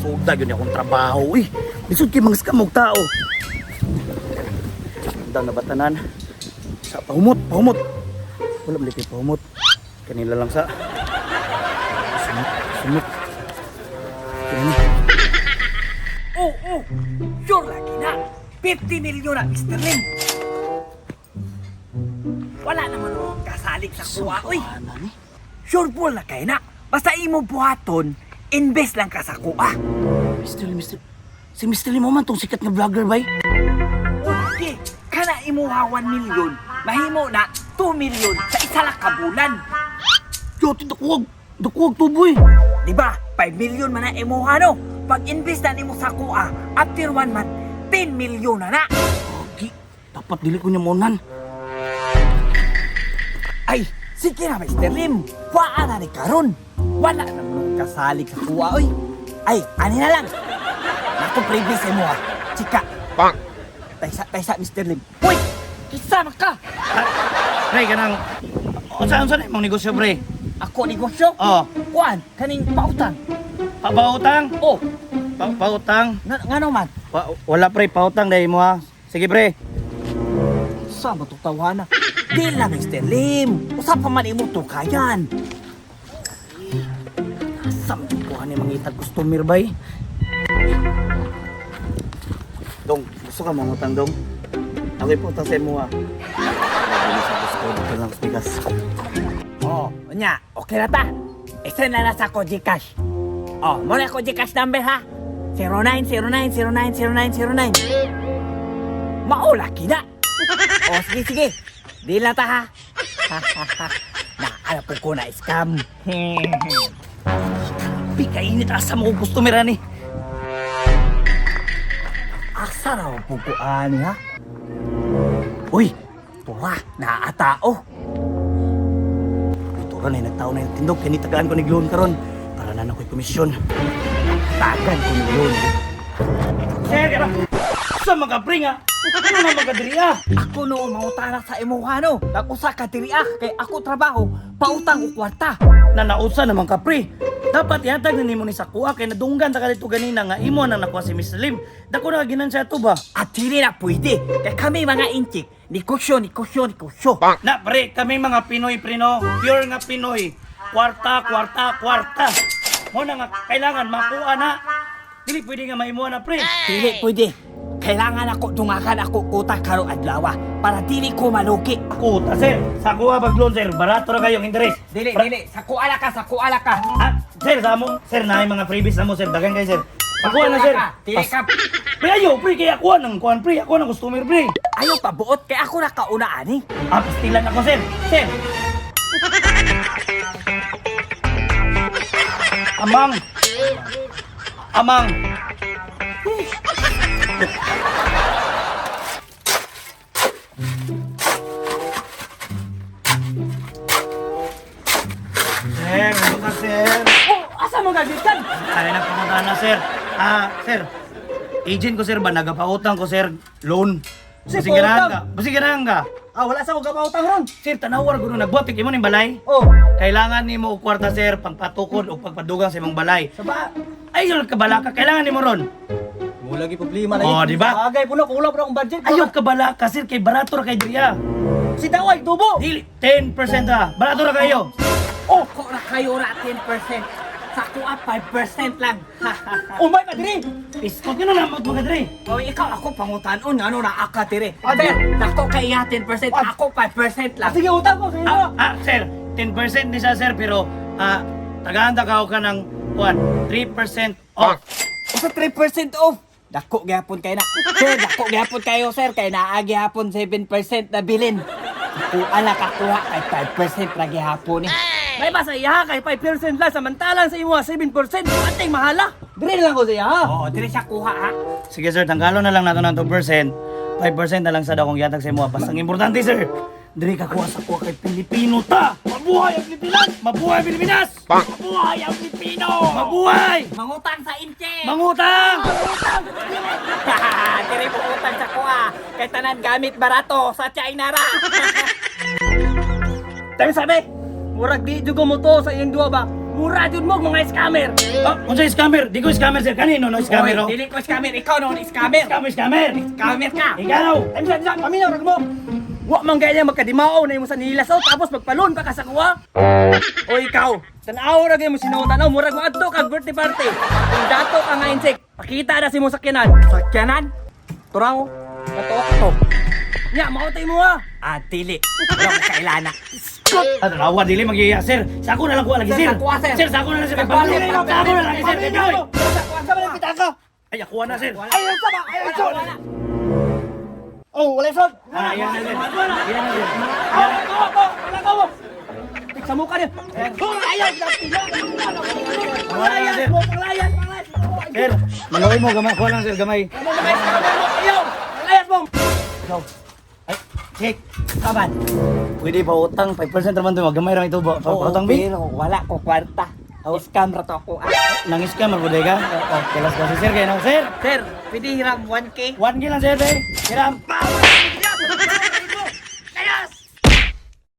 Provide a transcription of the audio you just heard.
Suda yun akong trabaho eh. Lisod kay mga scam og tao. Ang na batanan. Sa pahumot, pahumot. Wala man kay pahumot. Kanila lang sa. Sumot, sumot. Kani. Oo, sure lagi na. 50 milyon na, Mr. Lim. Wala naman akong kasalig sa kuha, oy. Ano ni? Sure po na kay na. Basta imo buhaton, invest lang ka sa kuha. Mr. Lim, Mr. Si Mr. Lim mo man tong sikat nga vlogger bay. Okay, kana imuha 1 million, mahimo na 2 million sa isa lang ka bulan. Yote dakuwag, dakuwag tuboy. Di ba? 5 million man na imuha no. Pag invest na nimo sa kuha, after 1 month, 10 million na na. Agi, dapat dili ko niya monan. Ay, sige na, Mr. Lim. Waa na ni karon. Wala na mo kasalig sa kuha, oy. Ay, ani na lang. Naku, previous mo ha. Chika. Bang! Taysa, taysa, Mr. Lim. Uy, kisa man ka. Pre, kanang unsa unsa na imong negosyo pre? Ako negosyo. Oh. Kuan, kaning pautang. Pa pautang? Oh, Pa pautang? nga, ngano man? Wala pre, pautang dahil mo ha. Sige pre. Sa matutawana. Di lang, Mr. Lim. Usa pa man imo tukayan. Asa man kuha ni mangitag customer bay? Dong, gusto ka mangutang dong? Ako iputang sa imo ha. Nabili sa gusto dito lang sa bigas. Oh, nya, okay na ta. I-send na na sa ko Gcash. Oh, mo na ko Gcash number ha. 0909090909. Maula kina. Oh, sige sige. Di na ta ha. Na alam po ko na scam. Pi, kainit asa mo kong customer ani. Asa ra po ko ani ha? Uy, Tura, naatao. ito ra na nagtao na yung tindog kini tagaan ko ni Gloon karon para na ako'y komisyon. Tagan ko yun. Sir, kara. Sa mga pre nga. Ano na mga diri ah? Ako no mangutana sa imuha no. Nag-usa ka diri ah kay ako trabaho, pautang og kwarta. Na nausa naman ka pre. Dapat ihatag na nimo ni sa kuha kay nadunggan ta ka dito ganina nga imo nang nakuha si Miss Lim. Dako na ginansya to ba? At dili na pwede. Kay kami mga inchik, negosyo, negosyo, negosyo. Bang! Na pre, kami mga Pinoy pre no. Pure nga Pinoy. Kwarta, kwarta, kwarta. Mo na nga kailangan makuha na. Dili pwede nga maimuha na pre. Dili pwede. Kailangan ako dungakan ako kuta karong adlaw para dili ko maluki. Kuta sir, sa kuha pag loan sir, barato ra kayong interest. Dili, dili. Sa kuala ka, sa kuala ka. Ah, sir, sa mo, sir, na mga freebies na mo sir, dagan kayo sir. Pakuha na sir. Dili ka. Pre, ayo, pre, kaya kuha ng kuhan pre, ako ng customer pre. Ayaw pabuot kay ako nakauna ani. Ah, pastilan ako sir. Sir. Amang. Amang. Sir, ano ka sir? Oh, asa mo gagikan? Ay, nagpamunta na, sir. Ah, sir. Agent ko, sir, ba? Nagapautang ko, sir. Loan. Sir, Basig ganahan ka. pautang. Basig ganahan ka. Ah, wala sa ko gapautang ron. Sir, tanawar ko nung nagbuhat. Imo ning balay. Oh, Kailangan nimo og kwarta, sir, pangpatukod o pagpadugang sa imong balay. sa ba? Ay, yun, kabala ka. Kailangan nimo ron. Mo lagi problema lagi. Oh, di ba? Bagay po na, kulang po na akong budget. Ayaw kabala ka, sir, kay barato ra kay diriya. Si Daway, dubo. Dili, 10% ha. Barato ra kayo. Oh, ko ra kayo ra 10%. Sa kuha 5% lang. Umay ka diri. Iskot ka na namot mga diri. Oh, ikaw ako pangutanon ano na aka dire. Ah, Sir, dako kay iya 10%, ako 5% lang. Ah, sige, utang ko. Sige Ah, mo. ah, sir, 10% ni siya, sir, pero ah, tagahan ta ka ng kuan, 3% off. Usa 3% off. Dako gyapon kay na. Sir, dako gyapon kayo sir kay naa gyapon 7% na bilin. Kuha na kakuha kay 5% ra gyapon ni. May ba sa iya kay 5% lang samantalang sa imo 7% ating mahala. Diri lang ko sa iya. ha? Oo, diri siya kuha ha. Sige sir, tanggalon na lang nato ng 2%. 5% na lang sa dakong gihatag sa imo. Basta ang importante sir, diri ka kuha sa kuha kay Pilipino ta. Mabuhay ang Pilipinas! Mabuhay ang Pilipinas! Bang! Mabuhay ang Pilipino! Mabuhay! Mangutang sa inche. Mangutang! Diri mo utang sa kuha. Kay tanan gamit barato sa China ra. Tayo sabi. Murag di jugo mo to sa iyong duwa ba. Mura jud mo mga scammer. Oh, unsa scammer? Di ko scammer, sir. Kanino no scammer, oh? Oy, dili ko scammer, ikaw no scammer. Scammer, scammer. Scammer ka. Ikaw. Ay, bisa, bisa, paminaw, rag mo. Wa man gaya magkadimao na imo sa nilas oh, tapos magpalon pa ka sa kuwa. O ikaw, tanaw ra gyud mo sinutan oh, murag moadto kag birthday party. Kung dato ka nga insect, pakita na si mo sakyanan. Sakyanan? Turaw. Kato to. Nya, mao tay mo ah. Ah, dili. Wala ko kailana. Ah, tanawa dili magiya, sir. Sa ako na lang kuha lagi, Sir, sir. sa kuha, sir. Sir, sa ako na lang, sir. Sa kuha, sir. Sa ako na lang, sir. Paminaw mo. Sa man pitaka. Ay, ako na, sir. Ay, sa ba? Ay, sa. Oh, wala sod. Ah, yan na, sir. Yan na, sir. Wala ka mo, wala ka mo. Sa mukha niya. Ayaw, Wala na, sir. panglayas mo, panglayas, panglayas. Sir, maluoy mo gamay. Kuha lang, sir, gamay. Ayaw, panglayas mo. Ikaw. Ay, check. Kaban. Pwede pa utang, 5% naman to, gamay ra ito ba? Oo, Utang bi? pero wala ko kwarta. Scam ra to ako. Ah. Nang scam man pud ka? Oo. Kelas kasi sir kay no, sir. Sir, pwede hiram 1K? 1K lang sir, be. Hiram.